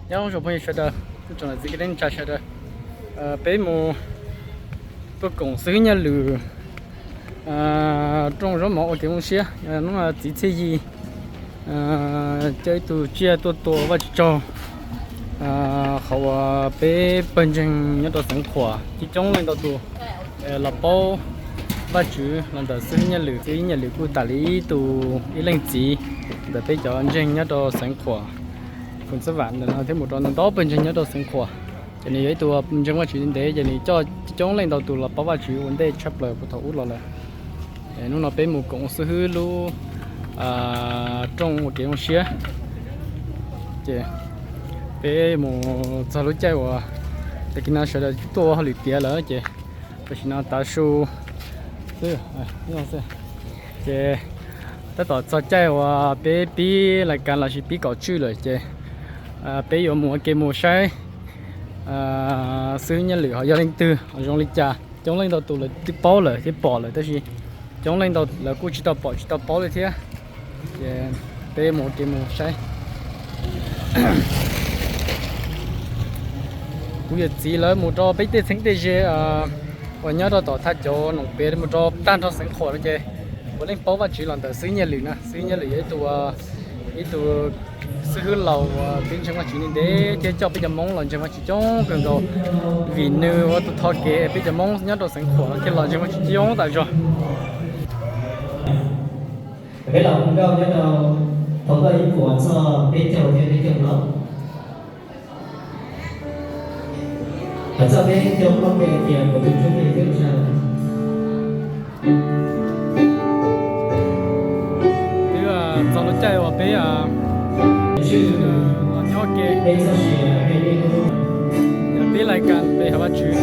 Nyob zoo phooj ywg sawv daws, tsoom niam txiv kwv tij neej tsa sawv daws, peb mus tuaj koom xib hwb Nyiaj Lwm rooj zaub mov ua kev zoo siab. Hnub no txiv Txhiaj Yig coj ib tug tsiaj tuaj tua Vajtswv tsaug qhov uas peb pawg ntseeg nyob rau Xeev Khuam coob coob leej ntau tus los paub Vajtswv los ntawm xib hwb Nyiaj Lwm. Xib hwb Nyiaj Lwm kuj tas li ib tug ib leej txiv ntawm peb cov ntseeg nyob rau Xeev Khuam, Phoos Xab Vam ntawm no thiab mus rau ntau ntau pawg ntseeg nyob rau Xeev Khuam. Ces nws yog ib tug ntseeg Vajtswv ntev, ces nws coj coob leej ntau tus los paub Vajtswv ua ntej tshaj plaws puag thaum ub los lawm. Hnub no peb mus koom xib hwb lub rooj ua kev zoo siab. Ces peb mus txog lub caij uas tag kis no sawv daws tuaj ua hauj lwm tiav lawm ces tam sim no tav su xwb. Ces tab tom txog caij uas peb pib lais kas lossis pib kom tswj lawm ces peb yuav mus ua ke mus saib xib hwb Nyiaj Lwm ho yog leej twg ho zoo li cas. Coob leej ntau tus lawv twb paub lawm thiab pom lawm tab sis coob leej ntau lawv kuj tsis tau pom tsis tau paub li thiab. Ces peb mus ua ke mus saib. Kuv yawm txiv lawv mus rau peb tej txheeb tej ze uas nyob rau tom thaj cov noom pem mus rau tag nrho Xeev Khuam no ces puav leej paub Vajtswv los ntawm xib hwb Nyiaj Lwm na. Xib hwb Nyiaj Lwm yog ib tug, ib tug xib hwb laus uas peb ntseeg Vajtswv ntev ntev thiab coj peb cov Hmoob los ntseeg Vajtswv coob kawg nkaus. Vim nws ua tus tho kev peb cov Hmoob nyob rau Xeev Khuam thiaj los ntseeg Vajtswv coob tas zog. Peb los hu nkauj nyob rau thoob paj ib puas txog peb caug thiab peb caug plaub. Hais txog peb caug plaub peb tias kuv tus tub peb peb ntsa. Twb txog lub caij uas peb los nyob ke, peb lais kas pe hav Vajtswv.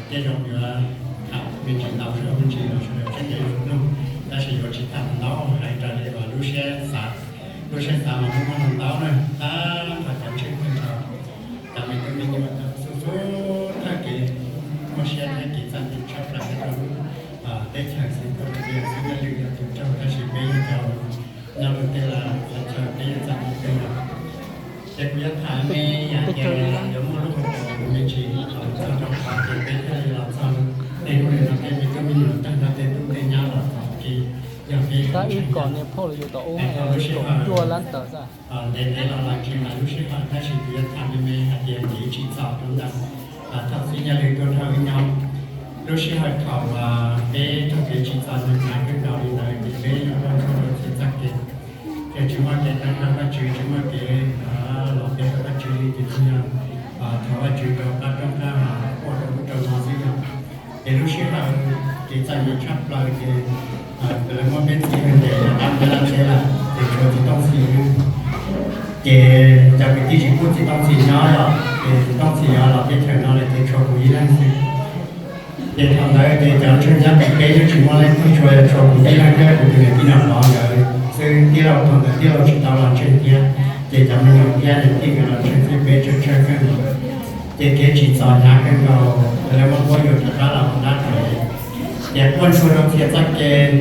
Tej zaum yuav tham me ntsis ntau, me ntsis los sawv daws thiaj li mloog, tab sis yuav tsis tham ntau, hais raws li uas lub siab xav, lub siab xav mas muaj muaj ntau ntau na, tag nrho cov ntseeg tag nrho, cov me tub me nyuam, cov xub xub thaj kev muaj siab thiab kev txom nyem tshaj plaws nyob rau lub teb chaws xwb, rau qhov tias xwb Nyiaj Lwm yog tus raug, tab sis peb yog cov nyob rau tej lav qhov chaw peb yeej txom nyem kawg nkaus. Ces kuv yuav tham me yam tias yuav muaj lub hauv paus me ntsis los txog rau qhov tias peb thiaj li los txog tej lub no, tej me tub me nyuam tag nrho tej tub tej nyab los txog kev, yog peb ib kom niag phauj los yus tom ub es lub sij hawm ntev ntev los los tsis hais lub sij hawm, tab sis kuv yuav tham me me hais tias kev tsim txom rau ntawm thaum xwb Nyiaj Lwm tuaj nrog wb nyob. Lub sij hawm thaum peb raug kev tsim txom ntawd hnyav kawg nkaus li ntawd ces peb yuav raug ntsuag rau txhia txoj kev, ces tsis muaj kev tawm hawm Vajtswv, tsis muaj kev los pe hawm Vajtswv li, ces tsuas yog thov Vajtswv rau qab rooj qab hav, quaj rau ub rau no xwb yog. Ces lub sij hawm kev txom nyem tshaj plaws ces lawv muab peb txiav ntes, Ces cov kwv tij tsis pub txiv Tooj Txhis nyob os, ces txiv Tooj Txhis yuav los teb chaws no lawm ces tshuav kuv ib leeg xwb. Ces thaum ntawd ces cov ntseeg nyob tim peb yeej tsis muaj leej twg, tshuav tshuav kuv ib leeg thiab kuv tus niam tij Nom Pov nkawd xwb, tij laug thaum ntawd tij laug tsis tau los ntseeg thiab. Ces cov me nyuam thiab niam tij nkawd los ntseeg xwb, peb tsawg tsawg kawg nkaus. Ces kev tsim txom hnyav kawg nkaus, lawv muab puab yuam rov qab los ua dab rau. Ces quaj ntsuag rau txhia txoj kev,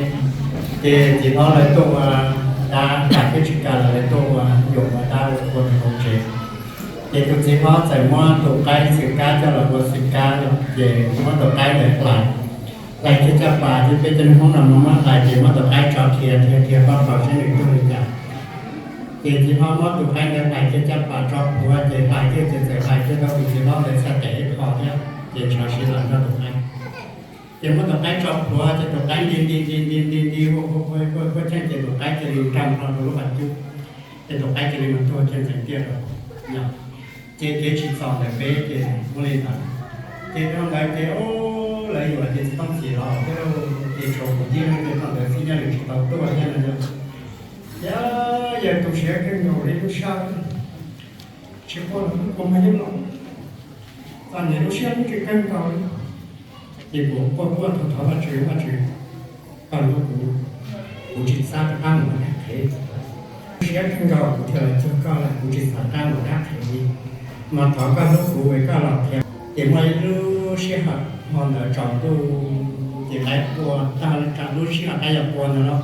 ces txiv hlob lawv tuaj ua dab, Pais thiab Tsis Kas lawv tuaj ua yuam ua dab ua rau hauv tsev. Ces tus txiv hlob txawm muab tus qaib xwm kab coj los ua xwm kab, ces muab tus qaib ntawd hlais, hlais kiag caj pas, ces peb cov neeg Hmoob no mas muab hlais ces muab tus qaib tso dhia dhia dhia pab paus seb nws tuag li cas. Ces txiv hlob muab tus qaib ntawd hlais kiag caj pas tso plhuav, ces hlais kiag ces txawm hlais kiag tau tus txiv hlob ntawd txhais tes ib qho thiab, ces ntshav siv los nrog tus qaib. Ces muab tus qaib tso plhuav ces tus qaib nti nti nti nti nti nti hu hu hu hu hu cheej, ces tus qaib cia li nrag nplho rau lub qhov cub, ces tus qaib cia li mus tuag kiag ntxeev tiaj rau. Ces kev tsim txom ntawm peb ces muaj li ntawd. Ces thaum ntawd ces lawv yuam ces txiv Tooj Txhis los thiab, ces tshuav kuv tib leeg ces thaum ntawd xwb nyob nws tsis tau tuaj thiab no. Yog, yog tu siab kawg nkaus li lub sij hawm, tsis quaj los kuj quaj mas yeej los, txom nyem lub siab lub ntsws kawg nkaus li. Ces kuv quaj quaj thov thov Vajtswv, Vajtswv, koj hlub kuv, kuv tsis xav rov qab mus ua dab qhev. Siab kawg nkaus kuv thiaj los cuag koj lawm, kuv tsis xav rov qab mus ua dab qhev li. Mas thov koj hlub kuv es koj los qhia. Ces muaj ib lub sij hawm hmo ntawd tsaus ntuj, ces qaib qua tag, lub sij hawm qaib yuav qua ntawd los,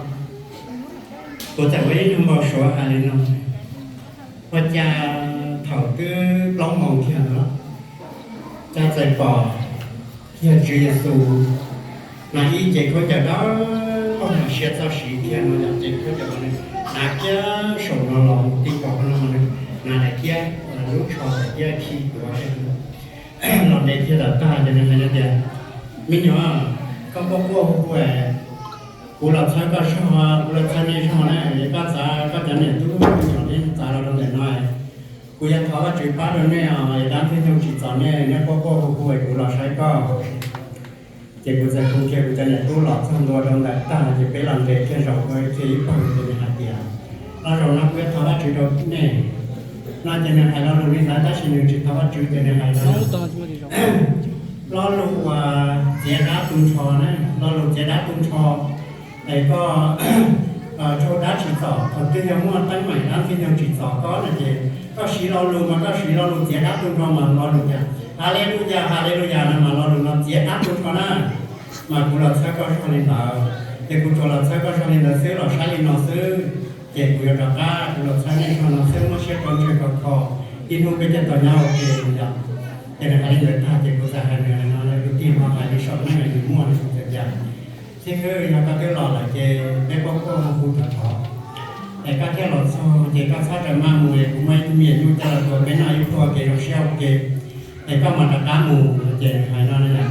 kuv txawm ua ib nyuag npau suav hais li no, ua cas thaum twb plaub moos kiag ntawd los, cas txawm pom kiag Tswv Yexus hnav ib ce khaub ncaws dawb paug mas siab txoj siv kiag no yom, ces khaub ncaws mas nws hnav kiag saum no los ti nkaus no mas nws hnav daim tiab, lub tsho daim tiab khi tuav los nres kiag tom tag ces nws hais tias, me nyuam, koj quaj quaj hu hu, kuv los txhawb koj zog, kuv los txhawb nej zog na, koj txav koj cov niam tub me nyuam txav los rau ntawm no, kuv yuav thov Vajtswv pab rau nej os, dab Ntxwg Nyoog tsim txom nej, nej quaj quaj hu hu es kuv los saib koj. Ces kuv txawm hu kiag kuv cov niam tub los txog ntua rau ntawm tag ces peb los nres kiag zaum ua kiag ib pawg ces nws hais tias, los zaum no kuv yuav thov Vajtswv rau nej no ces nws hais lo lus li ntawd tab sis nws tsis thov Vajtswv ces nws hais lo lus uas txiav dab tu nrho na, lo lus txiav dab tu nrho es koj raug dab tsim txom, thaum twg yog muaj teeb meem dab Ntxwg Nyoog tsim txom koj no ces koj siv lo lus mas koj siv lo lus txiav dab tu nrho mas lo lus tias, Haleluyas, Haleluyas no mas lo lus no txiav dab tu nrho na. Mas kuv los txhawb koj zog li ntawd, ces kuv tsuas los txhawb koj zog li ntawd xwb, los saib li no xwb, ces kuv yuav rov qab kuv los txhawb nej zog no xwb, muab siab rau ntseeg khov kho, ib hnub peb coj tau nyob ua ke yom. Ces nws hais li ntawd tag ces kuv txawm hais nws hais no, tus tij hlob hais li saum neej yus muaj no, kuv txawm tias, xib hwb, yog koj twb los lawm ces peb quaj quaj hu hu thov thov es koj thiaj los txog ces koj txhob rawm maj mus es kuv muaj ib tug me nyuam nyuj coj los tuav peb noj ib pluag ua ke zoo siab ua ke es koj mam rov qab mus no. Ces nws hais no na,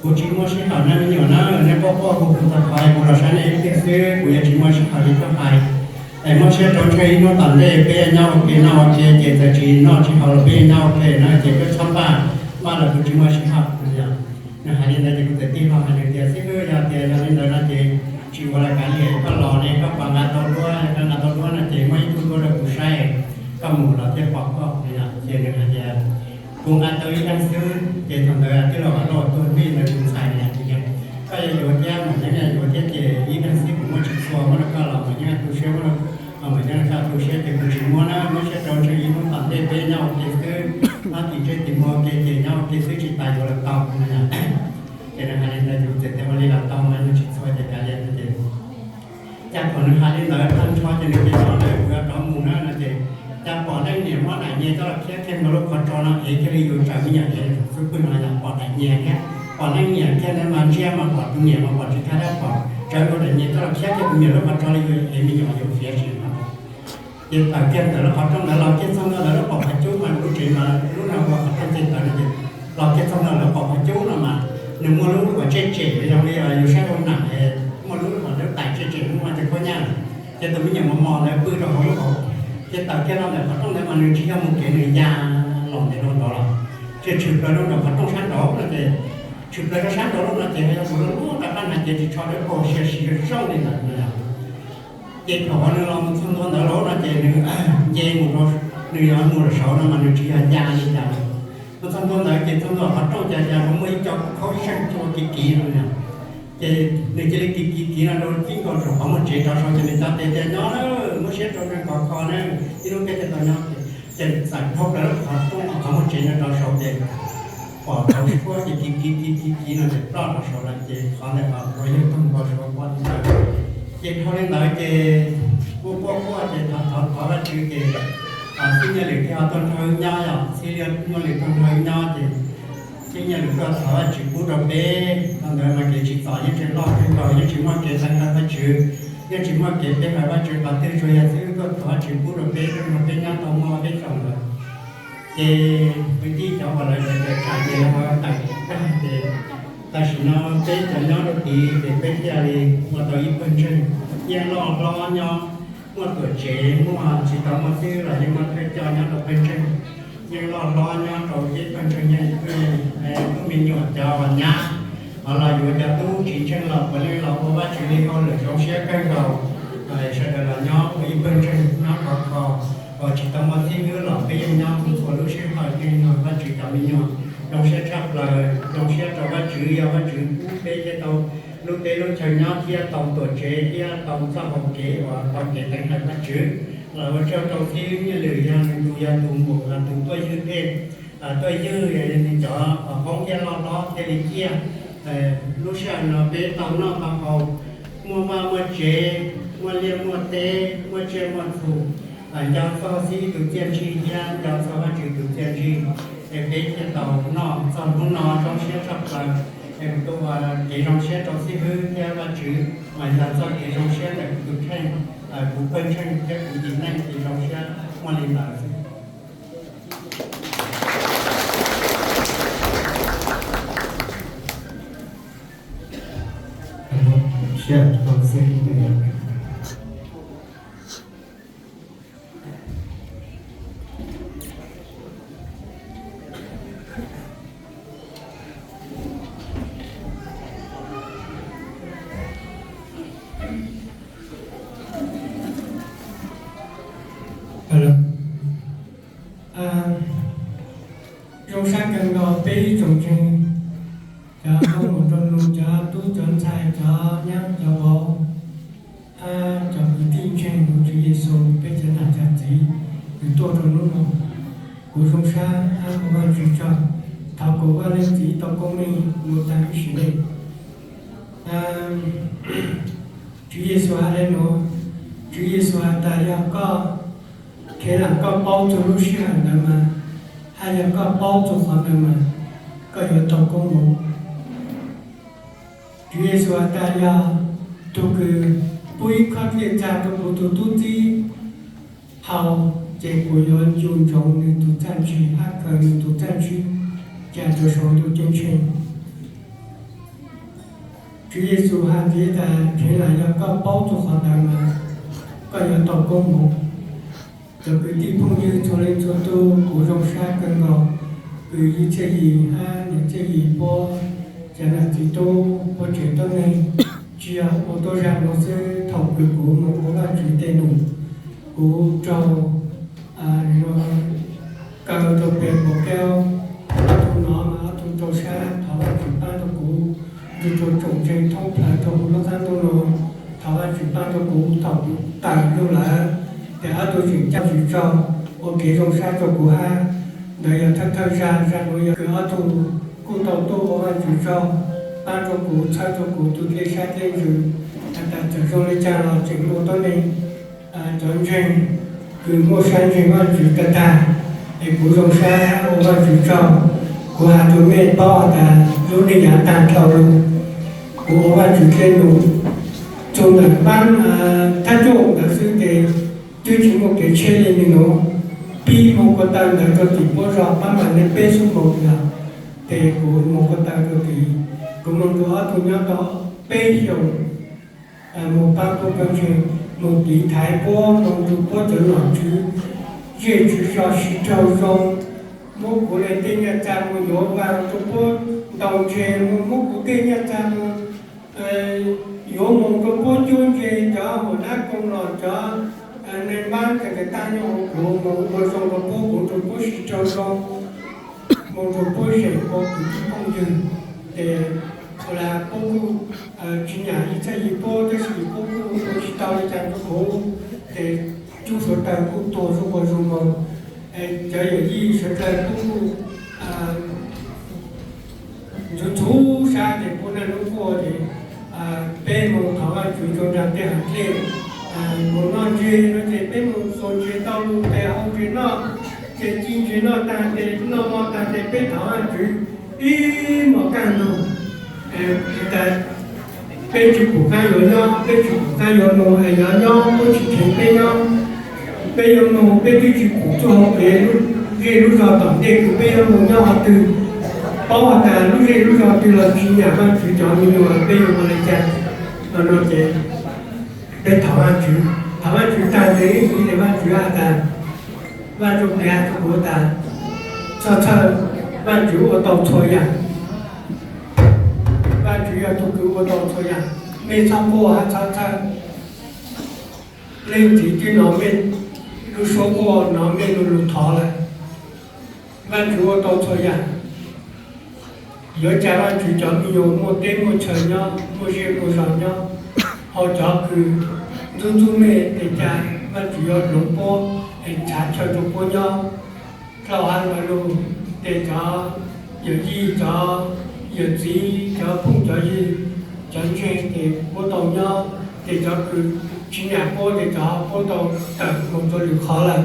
kuv tsis muaj sij hawm na me nyuam na, nej quaj quaj hu hu thov thov es kuv los saib nej ib pliag xwb, kuv yuav tsis muaj sij hawm li koj hais. Es muab siab rau ntseeg ib hnub tom ntej peb yuav nyob ua ke noj ua ke ces txawm tsis noj tsis haus los peb yuav nyob ua ke na, ces koj txhob npaj, npaj los kuv tsis muaj sij hawm no. Nws hais li ntawd ces kuv txawm tig hlo hais nws tias, xib hwb, yog tias yog li ntawd no ces tsis ua li cas li, koj los ne koj puas nqa tau duab, koj nqa tau duab no ces muab ib tug duab rau kuv saib, koj mus los thiaj pom koj no. Ces nws hais tias, kuv nqa tau ib leeg xwb. Ces thaum ntawd tij laug Vam Lauj tuag ntawd tus ntxhais hais tias, koj yuav yuav thiab, Maum Yeeb yuav thiab ces ib leeg xwb kuv muab tsis txhua, muab rau koj los Maum Yeeb tu siab, muab rau Maum Yeeb tu siab ces kuv tsis muab na, muab siab rau ntseeg ib hnub tom ntej peb nyob ua ke xwb, nyob tim ntsej tim muag ua ke ces nyob ua ke xwb tsis tas yuav los tau no. Ces nws hais li ntawd ces kuv txawm tias ua li los tau mas yog tsis txhua ces kav liam no ces cas thaum nws hais li ntawd tag nrho ces nws tias, no na kuv yuav rov mus na no ces cas pom leej niam muab daim nyeg coj los khiab kiag nkaus lub qhov ro no, ev kiag li yus tsaws me nyuam ev xub pwg no yom, pom daim nyeg thiab pom leej niam kiag ntawd mas ntsiag mas pom tus niam mas pom tsis thaj dab pom tsawv nkaus daim nyeg coj los khiab kiag tus niam lub qhov ro li yus ev me nyuam yus fiav sim no. Ces tawm kiag ntawm lub qhov rooj ntawd los kiag txog ntawm lub qhov cub mas lub tsev mas lub no ua qhov rooj ces tawm no ces los kiag txog ntawm lub qhov cub no mas nws muaj lub uas tsej tsem zoo li yus saib rau nam es muaj lub uas lub tais tsej tsem muaj cov khaub nyaj, ces tus me nyuam mos mos ntawd pw rau hauv lub hauv. Ces tawm kiag los ntawm qhov rooj ntawd mas nws tsis yog mus kev, nws ya los ntev rau nraud los, ces tshwm plaws rau nraum qhov rooj sab nraud no ces tshwm plaws rau sab nraud lawm no ces yog tus loj loj rov qab hnav cev ris tsho dawb paug sia siv zoo li ntawd no yom. Ces thaum nws los mus txog ntua ntawd lawm no ces nws nce mus, nws yuav mus lawm saud no mas nws tsis yog ya li cas. Mus txog ntua ntawd ces txog ntua qhov rooj cas cas no muaj ib co khaub zeej cua kiv kiv no. Ces nws cia li kiv kiv kiv no rau tib nkaus saum qhov muag tsev rov saud ces nws cov tes tias, Nyob na, muab siab rau nws khov kho na, ib lub peb thiaj tau nyob. Ces txawm dhau plaws lub qhov rooj qhov muag tsev no rov saud ces pom tau suab ces kiv kiv kiv kiv kiv no ces ploj rau saud lawm ces qhov ntawd mas ua yog toog nkaus saud pom li ntawd. Ces dhau li ntawd ces kuj quaj quaj ces thov thov Vajtswv ces Xib Nyiaj Lwm thiaj ho tuaj nrog wb nyob, yog Xib Nyiaj Lwm tuaj nrog wb nyob ces Xib Nyiaj Lwm tuaj thov Vajtswv pub rau peb. Thaum ntawd mas kev tsim txom yeej tseem loj kawg nkaus, yeej tsis muaj kev teev hawm Vajtswv, yeej tsis muaj kev pe hawm Vajtswv qhov twg, tsuas yog xwb tuaj thov Vajtswv pub rau peb, rau peb nyob tau muaj ob peb xyoos lawm. Ces kwv tij cov uas lawv tawm tsam ces lawv ho tawm tag ces tam sim no peb cov nyob rau tid ces peb thiaj li ua tau ib pawg ntseeg, yeej loj hlob nyob, muaj tuam tsev, muaj tsis tau muaj xib hwb los yeej muaj thawj coj nyob rau pawg ntseeg, yeej loj hlob nyob rau peb pawg ntseeg, yeej tub me nyuam cov uas nyab ho los yuav cov tub tsis ntseeg los puav leej los ua Vajtswv li hauj lwm zoo siab kawg nkaus. Sawv daws los nyob ua ib pawg ntseeg nyob khov kho, uas tsis tau muaj xib hwb los peb yeej nyob txhua txhua lub sij hawm, yeej yog Vajtswv cov me nyuam. Zoo siab tshaj plaws, zoo siab rau Vajtswv, yog Vajtswv pub peb thiaj tau lub teb lub chaw nyob thiab tau tuam tsev thiab tau txoj hau kev uas tau kev teev hawm Vajtswv. Los ua tsaug rau xib hwb Nyiaj Lwm, yog nws tus, yog tus muam, tus tuaj ywg tej, tuaj ywg nws cov qoob thiab loj hlob thiaj li ciaj. Lub sij hawm no peb tau noj tau haus, muaj vaj muaj tsev, muaj liaj muaj teb, muaj tsiaj muaj txhu, nco txog xib hwb tus txiaj ntsig thiab nco txog Vajtswv tus txiaj ntsig, es peb thiaj tau noj txog hnub no zoo siab tshaj plaws. Es kuv tus uas kev zoo siab rau xib hwb thiab Vajtswv mas yog txoj kev zoo siab ntawm kuv tus kheej, kuv pawg ntseeg thiab kuv yim neej kev zoo siab muaj li ntawd xwb. Zoo sab kawg nkaus peb ib tsoom ntseeg, cov nkauj muam nraug nus, cov tub cov ntxhais, cov nyab cov vauv, cov kwv tij ntseeg hauv Tswv Yexus, peb cov nam cov txiv uas tuaj rau hnub no. Kuv zoo sab ua Vajtswv tsaug, thov kuv Vaj Leej Txiv tau koob meej mus tag ib sim neej. Tswv Yexus hais li no, Tswv Yexus hais tias yog koj, kheev lam koj paub txog lub sij hawm ntawd mas, hab yog koj paub txog qhov ntawd mas, koj yuav tau koob hmoov. Tswv Yexus hais tias yog tug kws pub ib khob dliaj txag rau kuv tug tub txib haus, ces kuv yuav ncu ntsoov nws tus txaj ntsig hab khaws nws tus txaj ntsig tsa rau saum ntuj ceeb tsheej. Tswv Yexus hais ntxiv tas, kheev lam yog koj paub txog qhov ntawd mas, koj yuav tau koob hmoov. Cov kwv tij phooj ywg txhua leej txhua tug, kuv zoo sab kawg nkaus kws yij Txhiaj Yis hab niam Txhiaj Yis puab cov nam txiv tub puab tsev tuab neeg, tsis yog ua tuab zag nuav xwb, thaum kws kuv moog ua Vaajtswv tej num, kuv raug kaw rau peg puas kaub, ob tug no mas ob tug rau sab, thov Vaajtswv paab rau kuv, nrug rua tsoom ntseeg thoob plawg rua huv lub qaab ntuj nuav, thov Vaajtswv paab rau kuv thaum kuv tawm lug lawm, tes ob tug tseem coj Vaajtswv tsaug ua kev zoo sab rua kuv hab. Ntawd yog thawj thawj zag, zag nuav yog kws ob tug kuj tau tuaj ua Vaajtswv tsaug, paab rua kuv, txhawb rua kuv tug dlej sab dlej ntsws, has tas txawm zoo le caag los tseem muaj tuab neeg cov ntseeg kws muaj sab ntseeg Vaajtswv tag tag, es kuv zoo sab ua Vaajtswv tsaug. Kuv has rua mej paub has tas lub neej yaav taag dlhau lug, kuv ua Vaajtswv dlej num, txug ntawm paab thab cuam ntawd xwb tes twb tsis muaj kev tsheb le nwg nuav. Pib moog ko taw ntawd rua tim puab zog paab mam le peb xuab moos lawm, tes kuv moog ko taw rua tim, kuv moog nrug ob tug nyob tau peb xyoos, moog paab puab pawg ntseeg, moog tiv thaiv puab, moog nrug puab cov nom tswv zej tswv zos sib raug zoo, muab kuv le tej nyaj txag moog yuav vaag rua puab ntaus ntseg, moog muab kuv tej nyaj txag moog Yuav moog rua puab cuab ntse cov huam nab koom los cov neeg npab tag kag taab nyob huv kuv moog ua zoo rua puab, kuv rua puab sib raug zoo, moog rua puab zeem ua kuv tug phooj ywg. Ces ua le puab kuj tsis nyam ib txhaj yig puab tab sis puab kuj ua tsis tau le caag rua kuv, ces cub suav dlawg kuj tuag zuj ua zoo moog. Cov yawm yij suav dlawg kuj ntxhuv ntxhuv sab ces puab naj nub quaj ces peb moog thov Vaajtswv rua nraag tej haav dlej. Moog noj ntse no ces peb moog txuas ntse tau lug tes hau ntse noj, ces ci ntse noj taag ces noj mov taag ces peb thov Vaajtswv ib mos kaj ntug. Peb tsis pum qaab yuav nyob, peb tsis pum qaab yuav moog, yuav nyob puab tsis kheev peb nyob. Peb yuav moog peb twb tsis pum txuj hau kev, lub zej lub zog tom ntej kws peb yuav moog nyob qhov twg. Paub has tas lub zej lub zog twg los tsis nyam Vaajtswv cov me nyuam, peb yuav ua le caag no no ces peb thov Vaajtswv, thov Vaajtswv taag ces ib ntsis ces Vaajtswv has tas, Vaaj Ntsuj Plig has rua kuv tas, txhob txhawj, Vaajtswv ua tau txhua yaam. Vaajtswv yog tug kws ua tau txhua yaam, mej txhob quaj hab txhob txhawj. Leej txiv twb nov mej lub suab quaj, nov mej lub lug thov lawm. Vaajtswv ua tau txhua yaam. Yuav ca Vaajtswv cov me nyuam muaj teb muaj chaw nyob, muaj zej muaj zog nyob, ho cov kws ntxub ntxub mej tes ca Vaajtswv yuav hloov puab es nrhav chaw rua puab nyob. Dlhau hab lo lug tes cov yawm yij, cov yawm txiv, cov phooj cov ywg, cov ntseeg tes puab tau nyob, tes cov kws tsis nyam puab tes cov puab tau tawm moog rua lwm qhov lawm.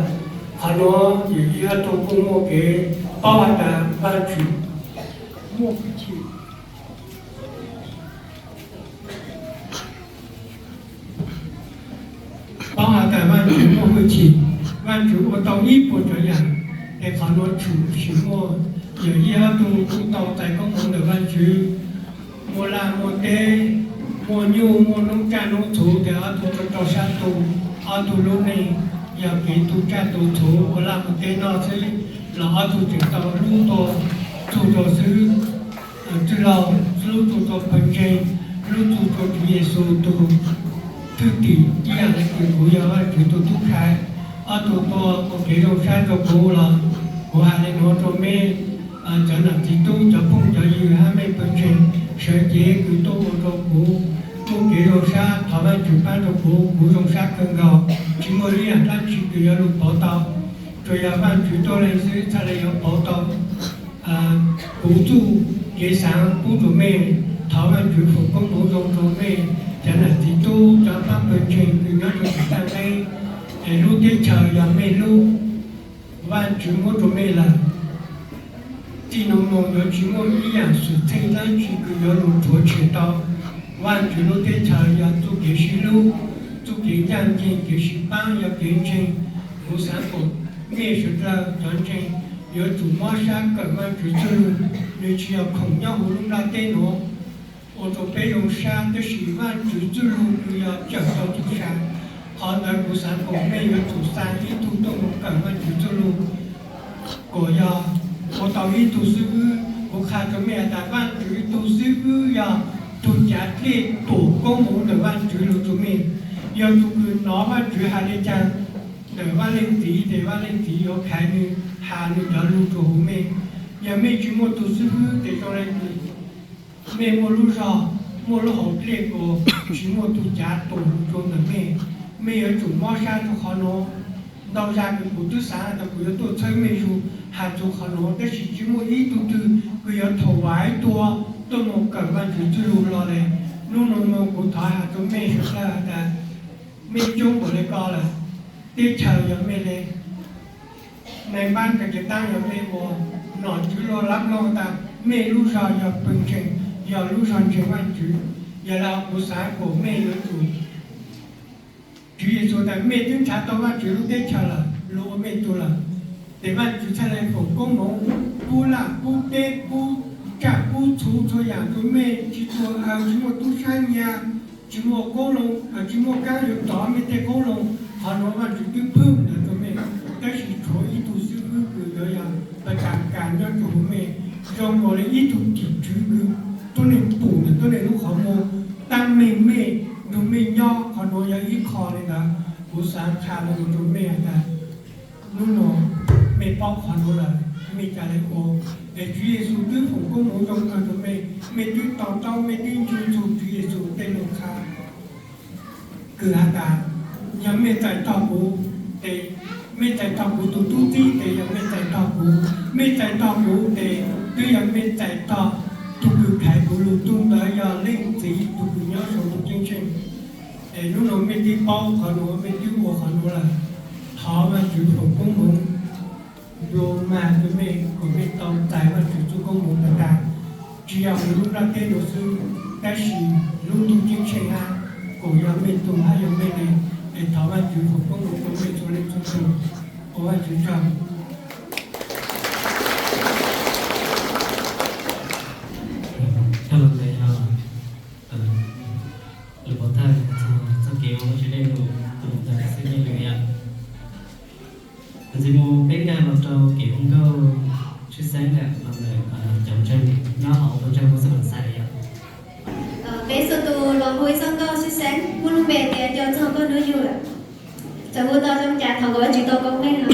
Qhov nuav yawm yij ob tug kuj muaj kev paub has tas Vaajtswv muaj hwj chim. Paub has tas Vaajtswv muaj hwj chim, Vaajtswv ua tau ib puas cov yaam, es qhov nuav tshwm sim muaj yawm yij ob tug kuj tau txais koob hmoov ntawm Vaajtswv, muaj laj muaj teb, muaj nyuj muaj noob tsaj noob txhuv tes ob tug rau rau sab tu, ob tug lub neej yog kev tu tsaj tu txhuv ua laj ua teb noj xwb, los ob tug tseem tau hlub txug rua xwb. Txwj laug hlub txug rua pawg ntseeg, hlub txug rua Tswv Yexus tug thwj tim ib yaam le kws kuv yog Vaajtswv tug tub khai. Ob tug tuaj ua kev zoo sab rua kuv los kuv has le nuav rua mej, cov nam txiv tub, cov phooj cov ywg hab mej pawg ntseeg sawv cev kws tuaj ua rua kuv muaj kev zoo sab, thov Vaajtswv paab rua kuv, kuv zoo sab kawg nkaus, tsis muaj ib yaam dlaab tsi kws yuav lug pauv tau, tsuas yog Vaajtswv tuab leeg xwb txhaj le yuav pauv tau kuv txuj kev xaav pub rua mej. Thov Vaajtswv foom koob hmoov zoo rua mej cov nam txiv tub, cov pab pawg ntseeg kws nyob rua tsev taaj leeb, es lub teb chaws yog mej lub, Vaajtswv muab rua mej lawm. Txij nuav moog yuav tsis muaj ib yaam xwm txheej dlaab tsi kws yuav lug rhuav tshem tau. Vaajtswv lub teb chaws yog txuj kev sib hlub, txuj kev ncaaj nceeg, kev sib paab, yog kev ntseeg. Kuv xaav kom mej sawv dlawg cov ntseeg yuav tsum mob sab kawm Vaajtswv txuj lug, nwg tsis yog khoom nyob huv lub nplaj teb nuav ua rua peb zoo sab, tab sis Vaajtswv txuj lug kws yog cawm tau tug sa. Qhov ntawd kuv xaav kom mej yuav tsum xa ib tug tuaj moog kawm Vaajtswv txuj lug, kom yog ua tau ib tug xib hwb. Kuv qha rua mej has tas Vaajtswv tug xib hwb yog tug cav dlej pum koob moov ntawm Vaajtswv lug rua mej. Yog tug kws nov Vaajtswv has le caag ntawm Vaaj Leej Txiv tes Vaaj Leej Txiv yuav khaiv nwg has nwg cov lug rua huv mej. Yog mej tsis muaj tug xib hwb tes zoo le kws mej muaj lub zog, muaj lub hauv dlej kws tsis muaj tug cav tus lug rua ntawm mej. Mej yuav tsum mob sab rua qhov nuav. Ntau zag kws kuv twb xaav tas kuv yuav tuaj txhawb mej zug has txug qhov nuav, tab sis tsis muaj ib tug twg kws yuav thaum vaiv tuaj tuaj moog kawm Vaajtswv txuj lug hlo le. Nub nua moog kuv thov has rua mej sawv dlawg has tas mej coob npaum le ko lawm, teb chaws yog mej le, neeg npaab kag kev taab yog mej ua, nom tswv luaj lab mloog tas mej lub zog yog pawg ntseeg, yog lub zog ntseeg Vaajtswv. Yog le kuv xaav kom mej yuav tsum, Tswv Yexus tas mej twb nrhav tau Vaajtswv lub teb chaws lawm, lug ua mej tug lawm, tes Vaajtswv txhaj le foom koob moov, pub laj pub teb, pub tsaj pub txhuv txhua yaam rua mej, tsis tuag, tsis muaj tub sab nyag, tsis muaj qoob loo, tsis muaj kaab yuav rov mej tej qoob loo. Qhov nuav Vaajtswv twb pub ntawd rua mej, tab sis tshuav ib tug xib hwb kws yuav yog pas tas kas nyob rua huv mej, zoo nkaus le ib tug tim tswv kws tuab neeg pum ntawm tuab neeg lub qhov muag, tab meeg mej Kuv xav qha los mus rau mej has tas, hnub no mej paub qhov nuav lawm, mej ca le ua, es Tswv Yexus twb foom koob moov zoo kawg rau mej, mej twb to taub, mej twb ncu txug Tswv Yexus tej lug qha. Kws has tas, yog mej txais tog kuv, tes mej txais tog kuv tug tub txib, tes yog mej txais tog kuv, mej txais tog kuv tes twb yog mej txais tog tug kws khaiv kuv lug tug ntawd yog Leej Txiv tug kws nyob sau lub ceeb tsheej. Es hnub no mej twb paub qhov nuav, mej twb ua qhov nuav lawm, thov Vaajtswv foom koob moov nplua mag rua mej kuas mej tau txais Vaajtswv txuj koob moov tag tag, tsi yog huv lub nplaj teb nuav xwb, tab sis lub ntuj ceeb tsheej hab kuas yog mej tug hab yog mej le. Es thov Vaajtswv foom koob moov rua mej txhua leej txhua tug. Ua Vaajtswv tsaug. Thawj los ntawd yog lug pov thawj txog txoj kev ua Vaajtswv dej num tus ntawd xwb nyob lwm yom. Ntxiv mus peb nkag los rau kev hu nkauj tshwj xeeb los ntawm cov ntseeg nyob hauv tuam tseeg Phoos Xeeb Xais yom. Peb txhua tus los hu ib txoj nkauj tshwj xeeb muaj lub npe tias Nco Txog Koj Hnub Yug. Txawm hu tau zoo cas thov kom Vaajtswv tau koob meej nawb.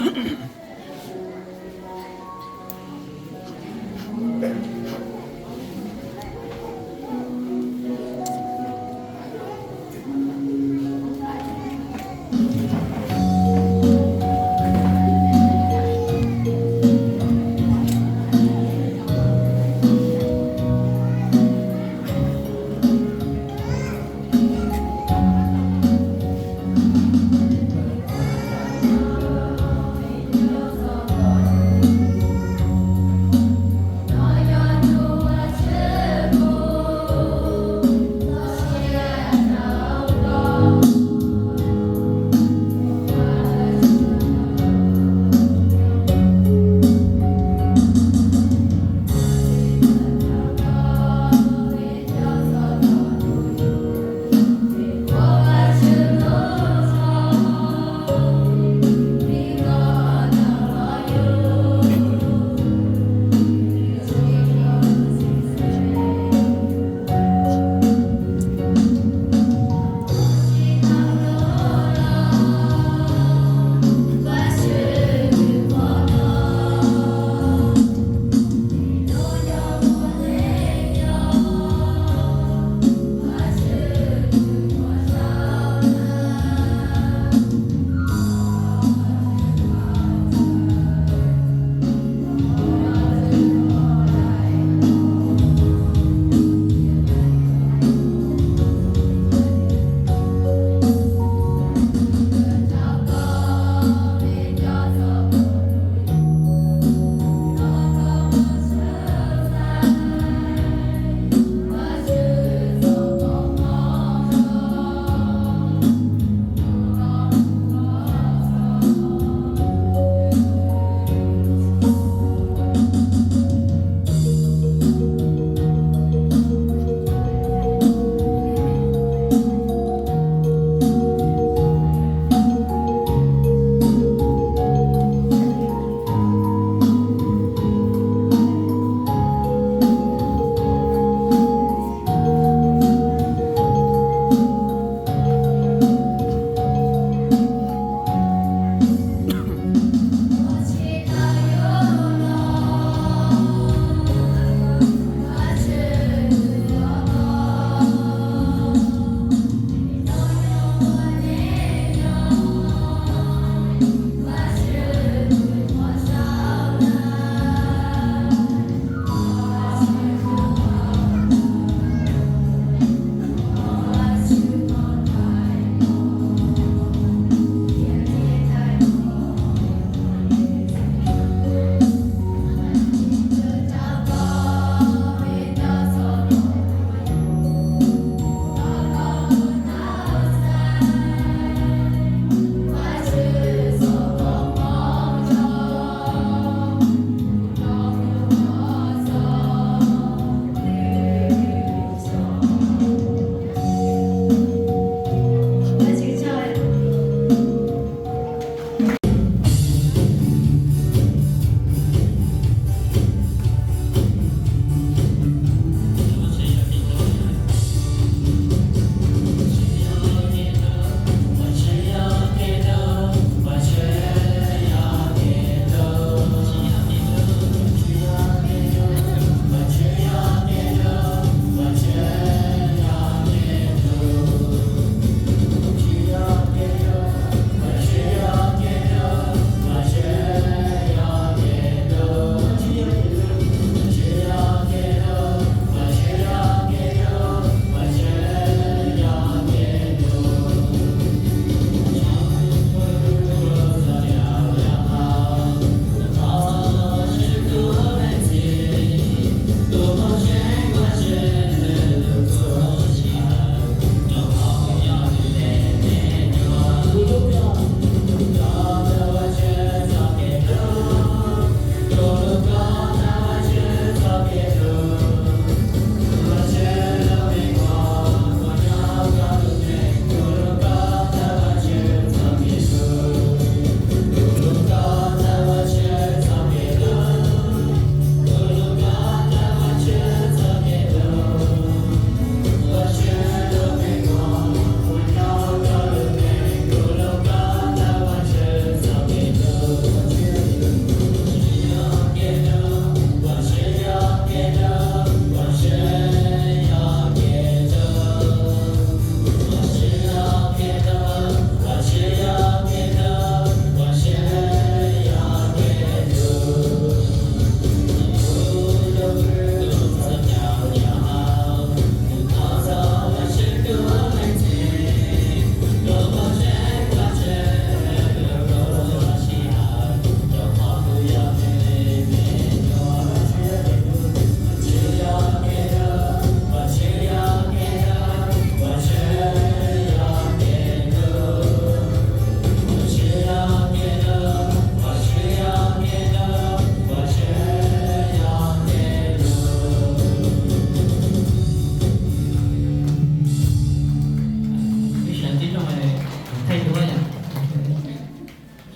Peb duab yom.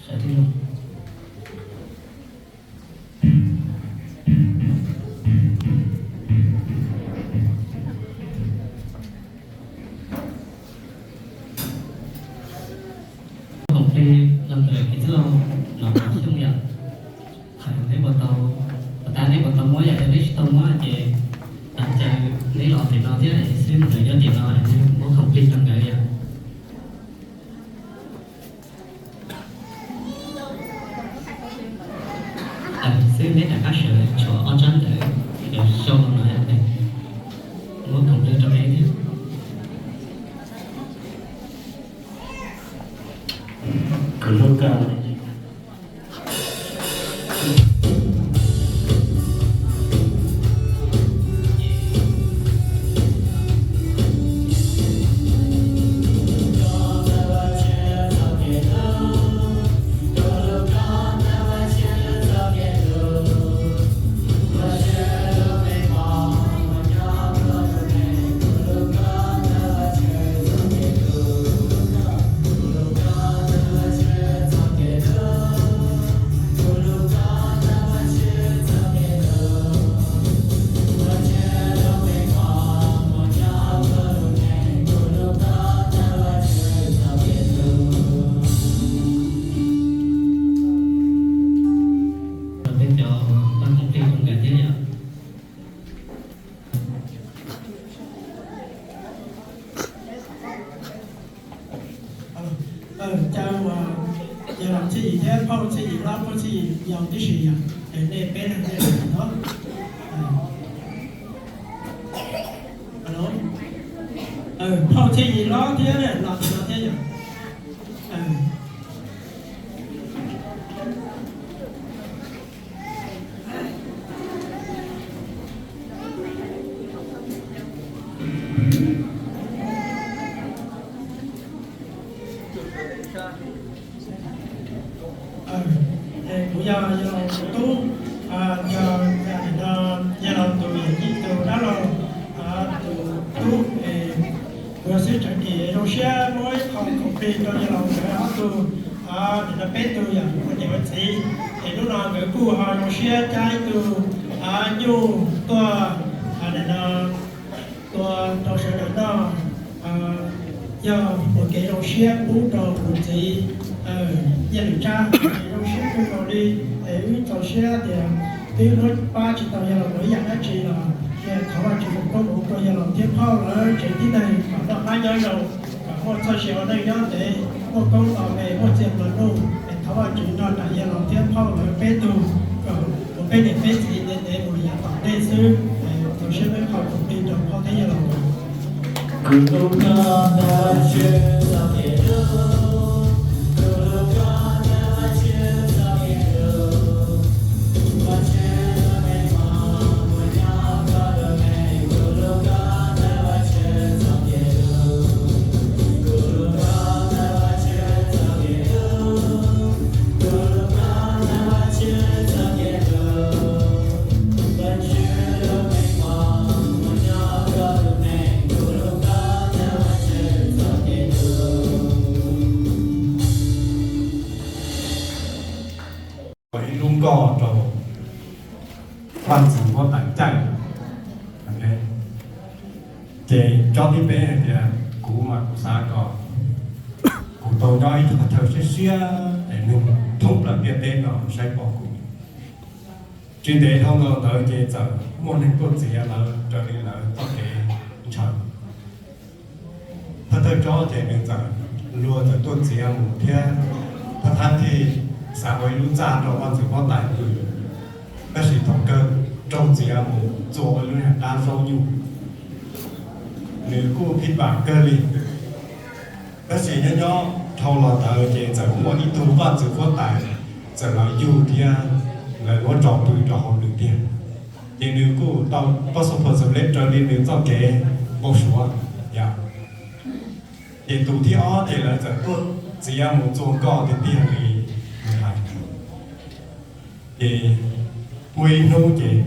Sawv tib zoo. Koom plig los ntawm kev txwj laug Nom Xyooj yom. Qhov neb puas tau, puas tas neb puas tau muab yom, yog neb tsis tau muab ces caw neb los tim no thiab xwb, nws nyob tim no, muab koom plig rau nkawd yom. Xwb neb rov qab sawv tshuam ob tsab ntawd, cov xyoo no, muab koom plig rau neb thiab. Peb cov pab koom plig rau nkawd thiab yom. Caw yawg laus Txhiaj Yim thiab phauj Txhiaj Yim Hlob, phauj Txhiaj Yim Yau tib si yom, es nej peb leeg thiaj li no. Phauj Txhiaj Yim Hlob thiab los no thiab yom. Kuv yog yawg laus tus tub, yog yawg laus tus yawm yij tus dab laug tus tub es kuv yog xib hwb Tseev Kim, zoo siab muab ib qho koom plig rau yawg laus nkawd ob tug, nim no peb tug yog ua niam ua txiv, es hnub no nkawd kuj ho zoo siab cab ib tug nyuj tuaj, nim no tua rau sawv daws noj, yog ua kev zoo siab pub rau kuv txiv Nyiaj Lwm Tsab, zoo siab kawg nkaus li. Es wb txaus siab tias twb muab pab tsis tau yawg laus ib yam dab tsi los thov Vajtswv foom koob hmoov rau yawg laus thiab phauj lawv tsev tib neeg kom noj qab nyob zoo, kom muaj txoj sia ua neej nyob ntev, muaj koob nto me, muaj txiag nplua nuj. Es thov Vajtswv nrog nraim yawg laus thiab phauj lawv peb tug, kom ua peb niam peb txiv ntev ntev mus yav tom ntej xwb. Txaus siab muab qhov koom plig rau phauj thiab yawg laus. Ua ib lub nkoj rau vaj ntxwv huab tais caij. Ces tsob thib peb hais tias kuv mas kuv xav kom kuv tau nyob ib qhov chaw siab siab es neeg thoob plaws ntiaj teb no saib pom kuv. Tsis ntev dhau los ntawd ces txawm muaj neeg tuaj txiav lawv raws li lawv txoj kev ntshaw. Thawj thawj tsob ces nws txawm, luag txawm tuaj txiav mus thiab, thab thab thij xav ua ib lub txaj rau vaj ntxwv huab tais pw. Tab sis thaum kawg raug txiav mus txua ua lub niag qab zaub nyuj, nws kuj phij pam kawg li. Tab sis nyob nyob dhau los ntawd ces txawm muaj ib tug vaj ntxwv huab tais txawm los yug thiab lawv muab tso pw rau hauv nws tiag. Ces nws kuj tau passport sawv leb raws li nws txoj kev npau suav yom. Ces tus thib ob ces lawv txawm tuaj txiav mus txua nkoj tiag tiag li nws hais. Ces muaj ib hnub ces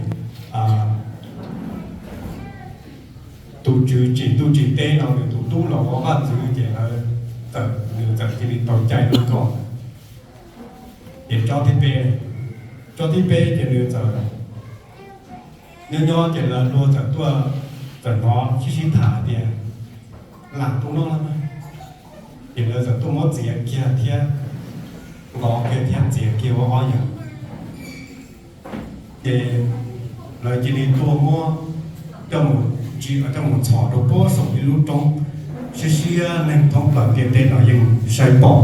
tus tswv tsim ntuj tsim teb no nws tus tub los ua vaj ntxwv ces lawv txawm, txawm cia li tau cai rau koj. Ces tsob thib peb, tsob thib peb ces nws txawm nyob nyob ces lawv luag txawm tuaj, txawm hnov sib sib tham tias lam tub no lawm. Ces lawv txawm tuaj muab txiav kiag thiab, nqos kiag thiab txiav kiag ua ob yam. Ces lawv cia li tuaj muab coj mus tsim, coj mus txhom rau puag saum ib lub roob siab siab, neeg thoob plaws ntiaj teb no yeej saib pom.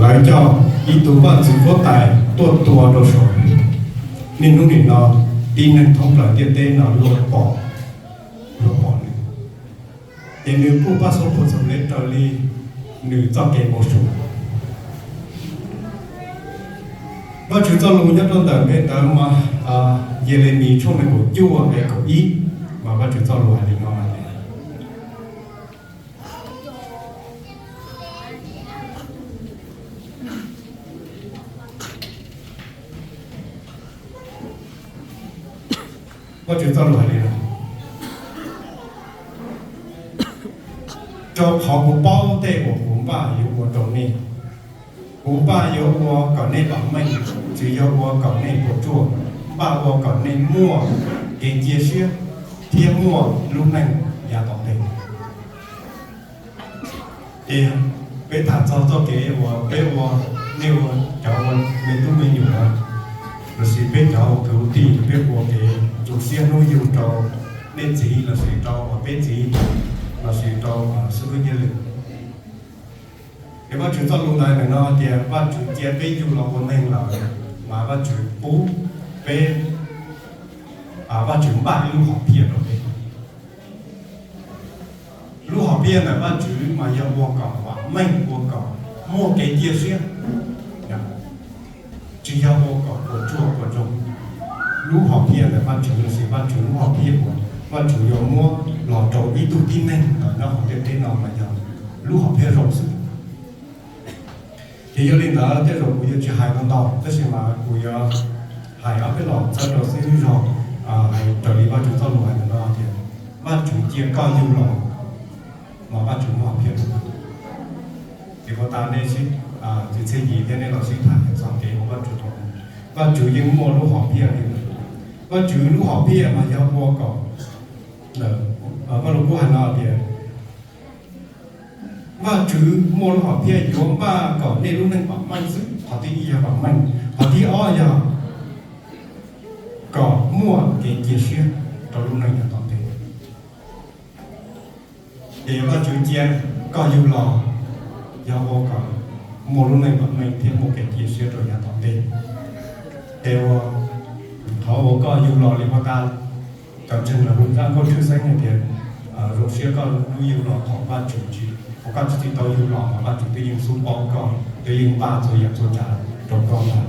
Lawv coj ib tug vaj ntxwv huab tais tuaj tua rau saum. Niaj hnub nim no tib neeg thoob plaws ntiaj teb no luag pom, luag pom nws, ces nws kuj pab xub phu txog le raws li nws txoj kev mus su. Vajtswv txoj lus nyob rau ntawm npe ntawv mas Yelemis tshooj nees nkaum cuaj nqe kaum ib, mas Vajtswv txoj lus hais li no hais tias, Vajtswv txoj lus hais li no: Rau qhov kuv paub tej uas kuv npaj yuav ua rau nej. Kuv npaj yuav ua kom nej vam meej, tsis yog ua kom nej puas tsuaj, npaj ua kom nej muaj kev cia siab thiab muaj lub neej yav tom ntej. Ces peb tham txog txoj kev uas peb ua, nej ua, cov ua me tub me nyuam, lossis peb cov ua kwv ua tij, peb ua kev tu siab hnub yug rau nej txiv lossis rau peb txiv lossis rau xib hwb Nyiaj Lwm. Ces Vajtswv txoj lus ntawd ntawm no tias Vajtswv cia peb yug los ua neeg lawm, mas Vajtswv pub peb, Vajtswv npaj ib lub hom phiaj rau peb. Lub hom phiaj ntawm Vajtswv mas yog ua kom vam meej, ua kom muaj kev cia siab, tsis yog ua kom puas tsuaj puas ntsoog. Lub hom phiaj ntawm Vajtswv lossis Vajtswv lub hom phiaj uas Vajtswv yuav muab los rau ib tug tib neeg ntawm nyob hauv ntiaj teb no mas yog lub hom phiaj zoo xwb. Ces yog li ntawd tej zaum kuv yuav tsis hais ntau ntau, tab sis mas kuv yuav hais ob peb los txhawb rau xib hwb zog, hais raws li Vajtswv txoj lus hais ntawm no tias Vajtswv cia koj yug los, mas Vajtswv muaj hom phiaj rau koj. Ces puas tas nej sib, txiv txhiaj yim thiab nej los sib tham txog kev ua Vajtswv tau, Vajtswv yeej muaj lub hom phiaj li. Vajtswv lub hom phiaj mas yog ua kom, Vaj Lug Kub hais no tias Vajtswv muaj lub hom phiaj yuav npaj kom nej lub neej vam meej xwb. Qhov thib ib yog vam meej, qhov thib ob yog kom muaj kev cia siab rau lub neej yav tom ntej. Ces Vajtswv cia koj yug los yog ua kom muaj lub neej vam meej thiab muaj kev cia siab rau yav tom ntej. Ces ua, qhov uas koj yug los li puag ta, cov ntseeg los hu zaj nkauj tshwj xeeb hais tias zoo siab koj lub yug los thaum Vajtswv tsis, thaum koj tsis tau yug los mas Vajtswv twb yeej xub paub koj, twb yeej npaj txhua yam txhua tsav rau koj ntag.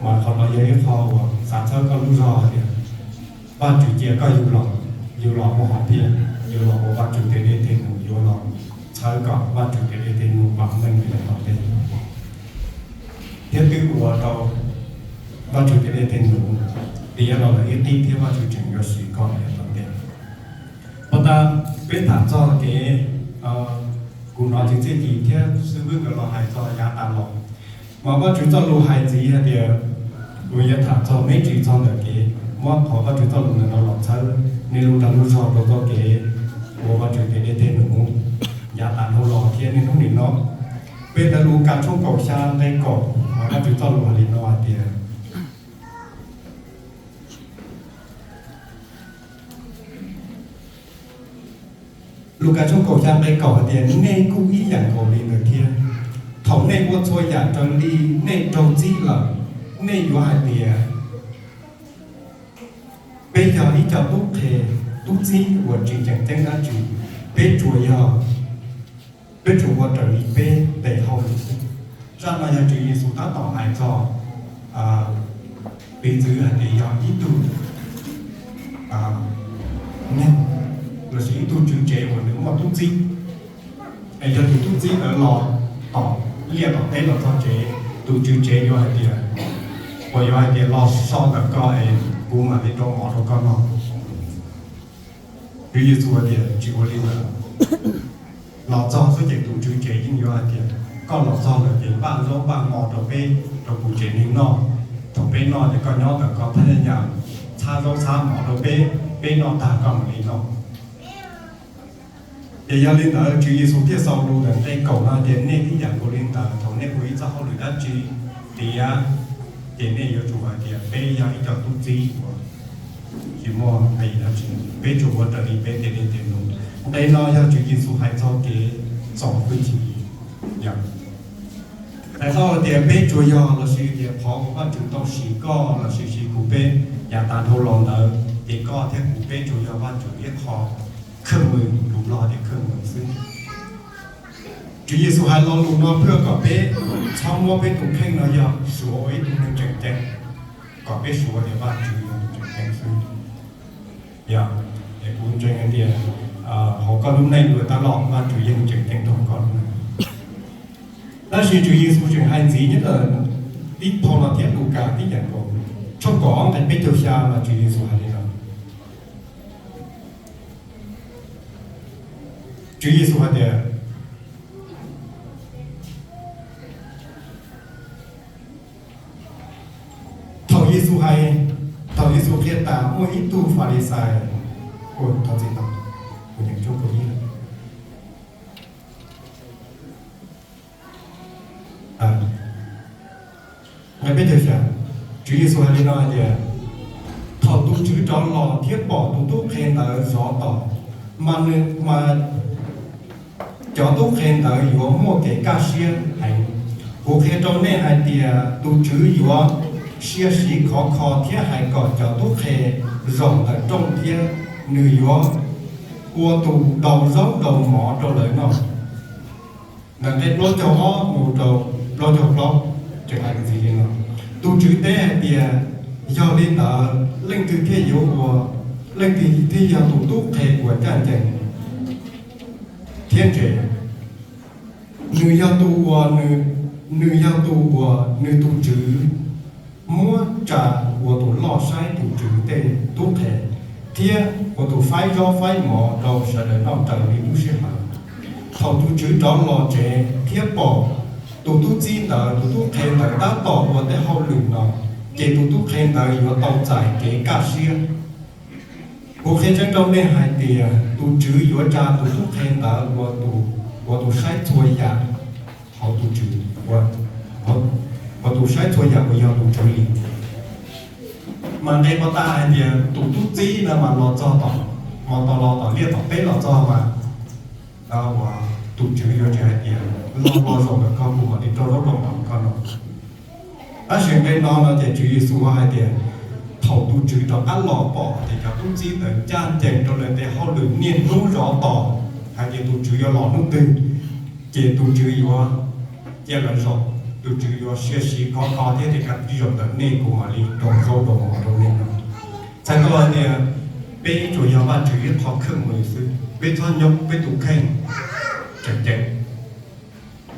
Mas qhov no yog ib qho uas xav txhawb koj lub zog tias Vajtswv cia koj yug los, yug los muaj hom phiaj, yug los ua Vajtswv tes dej tes num, yuav los txhawb kom Vajtswv tes dej tes num vam meej li yav tom ntej, thiab twb ua rau Vajtswv tes dej tes num tiav los lawm ib qib thiab Vajtswv tseem yuav siv koj li yav tom ntej. Puag ta peb tham txog kev, kuv hnov txiv txhiaj yim thiab xib hwb nkawd los hais txog yav tas los, mas Vajtswv txoj lus hais ntxiv hais tias, kuv yuav tham txog me ntsis txog ntawm kev muab qhov Vajtswv txoj lus ntawm no los txhawb nej lub dag lub zog rau txoj kev ua Vajtswv tes dej tes num yav tas los thiab niaj hnub nim no. Peb ntawv Lukas tshooj kaum xya nqe kaum, mas Vajtswv txoj lus hais li no hais tias, Lukas tshooj kaum xya nqe kaum hais tias, nej kuj ib yam nkaus li ntawd thiab. Thaum nej ua txhua yam raws li nej raug txib lawm, nej yuav hais tias, peb yog ib co tub qhe, tub txib uas tsis tseem ceeb dab tsi, peb tsuas yog, peb tsuas ua raws li peb tes hauj lwm xwb. Zaj no yog Tswv Yexus tab tom hais txog piv txwv hais tias yog ib tug neeg lossis ib tug tswv tsev uas nws muaj tub txib, es yog tus tub txib ntawd los tom liaj tom teb los txog tsev, tus tswv tsev yuav hais tias, uas yuav hais tias, los so ntawm ko es kuv mam li rau mov rau koj noj. Tswv Yexus hais tias, tsis ua li ntawd. los txog xwb ces tus tswv tsev yeej yuav hais tias koj los txog lawm ces npaj zaub npaj mov rau peb rau kuv tsev neeg noj. Thaum peb noj ces koj nyob ntawm koj thaj nyaj txhab zaub txhab mov rau peb, peb noj tag koj mam li noj. Ces yog li ntawd Tswv Yexus thiaj xaus lus ntawm nqe kaum no tias nej tib yam nkaus li ntawd, thaum nej ua ib txoj hauj lwm dab tsi tiav, ces nej yuav tsum hais tias peb yog ib co tub txib uas tsis muaj dab tsi, peb tsuas ua raws li peb tej dej tej num. Nqe no yog Tswv Yexus hais txog kev txo hwj chim. Hais txog tias peb tsuas yog lossis tias qhov uas Vajtswv tau siv koj lossis siv kuv peb yav tas dhau los ntawd ces koj thiab kuv peb tsuas yog Vajtswv ib qho khawj mws, lus Nplog tias khawj mws xwb. Tswv Yexus hais lo lus no pliag kom peb txhob muab peb tus kheej no yog suav ua ib tug neeg tseem ceeb, kom peb suav tias Vajtswv yog tus tseem ceeb xwb. Yog, es kuv ntseeg hais tias hauv koj lub neej ua tab los Vajtswv yeej tseem ceeb rau koj lub neej. Tab sis Tswv Yexus tseem hais ntxiv nyob ntawm tib phau no thiab Lukas tib yam nkaus, tshooj kaum ob nqe peb caug xya mas Tswv Yexus hais li no. Tswv Yexus hais tias, thaum Yexus hais, thaum Yexus qhia tas muaj ib tug Falixais, thov txim, nqe peb caug xya, Tswv Yexus hais li no hais tias, thaum tus tswv rov los thiab pom tus tub qhe ntawd zov tos, mas nws, mas cov tub qhe ntawd yuav muaj kev kaj siab heev. Kuv qhia rau nej hais tias tus tswv yuav sia siv khov kho thiab hais kom cov tub qhe zaum ntawm rooj thiab nws yuav ua tus daus zaub daus mov rau lawv noj. Ntawm nqe plaub caug ob mus rau plaub caug plaub, tseem hais ntxiv li no, tus tswv teb hais tias, yog li ntawd leej twg thiaj yuav ua, leej twg thiaj yog tus tub qhe uas ncaj ncees thiab ntse? Nws yog tus uas, nws yog tus uas nws tus tswv muab tsa ua tus loj saib tus tswv tej tub qhe, thiab ua tus faib zaub faib mov rau sawv daws noj raws li lub sij hawm. Thaum tus tswv rov los tsev thiab pom tus tub txib ntawd, tus tub qhe ntawd tab tom ua tej hauj lwm no, ces tus tub qhe ntawd yuav tau txais kev kaj siab. Kuv qhia tseeb rau nej hais tias tus tswv yuav tsa tus tub qhe ntawd ua tus saib txhua yam hauv tus tswv, ua tus saib txhua yam uas yog tus tswv li. Mas nqe pov tas hais tias tus tub txib no mas los txog tom, mas tos los tom liaj tom teb los txog mas tus tswv yuav tsis hais tias, los los zaum ntawm koj kuv mam li rau zaub rau mov koj no. Tab sis nqe no no ces Tswv Yexus hais tias, thaum tus tswv rov qab los pom tias cov tub txib ntawd ncaj ncees rau lawv tej hauj lwm niaj hnub zov tos, hais tias tus tswv yuav los hnub twg, ces tus tswv yuav cia lawv zaum, tus tswv yuav sia siv khov kho thiab tias, kaj zaum ntawm nej kuv mam li rau zaub rau mov rau nej no. Txhais tau hais tias peb tsuas yog Vajtswv ib qho khawj mws xwb, peb txhob nyob peb tus kheej tseem ceeb.